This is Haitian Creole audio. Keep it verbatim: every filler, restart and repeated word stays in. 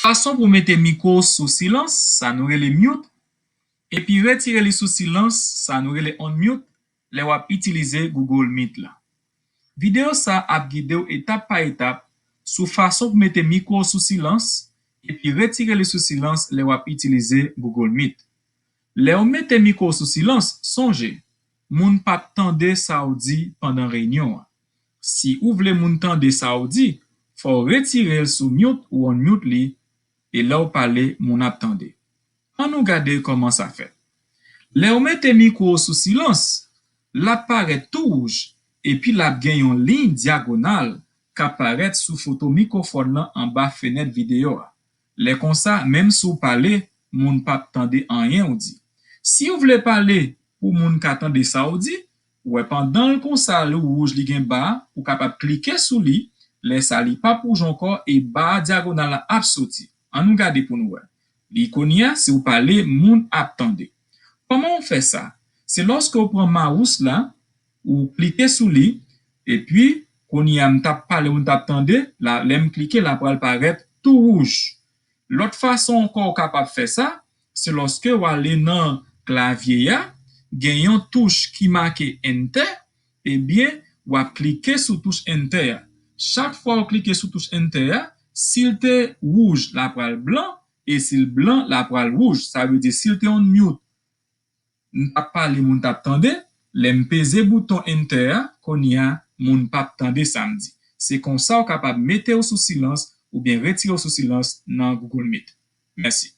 Fason pou mete mikwo sou silans, sa nou rele mute, epi retire li sou silans, sa nou rele unmute, lè w ap itilize Google Meet la. Videyo sa ap gide w etap pa etap sou fason pou mete mikwo sou silans epi retire li sou silans lè w ap itilize Google Meet. Lè w mete mikwo sou silans, sonje, moun p ap tande sa w di pandan reyinyon an. Si ou vle moun tande sa w di, fò w retire l sou mute ou unmute li, e lè w pale, moun ap tande. Ann nou gade kòman sa fèt. Lè w mete mikwo w sou silans, l ap parèt tou wouj, epi l ap gen yon liy dyagonal k ap parèt sou foto mikwofòn lan anba fenèt videyo a. Lè konsa, menm si w pale, moun p ap tande anyen w di. Si w vle pale pou moun ka tande sa w di, ou wè pandan l konsa, li wouj, li gen ba, ou kapab klike sou li, lè sa li p ap wouj ankò e ba dyagonal la ap soti. Ann nou gade pou nou wè. Li kounye a, si w pale, moun ap tande. Kòman w fè sa? Se lòske w pran mawous la, ou klike sou li, epi kounye a m t ap pale, moun t ap tande, la, lè m klike, l ap pral parèt tou wouj. Lòt fason ankò w kapab fè sa, se lòske w ale nan klavye a, gen yon touch ki make Enter, ebyen, w ap klike sou touch Enter a. Chak fwa w klike sou touch Enter a, si l te wouj, l ap pral blan, e si l blan, l ap pral wouj. Sa vle di, si l te unmute, m t ap pale, moun t ap tande, lè m peze bouton Enter a, kounye a, moun p ap tande sa m di. Se konsa w kapab mete w sou silans oubyen retire w sou silans nan Google Meet. Mèsi.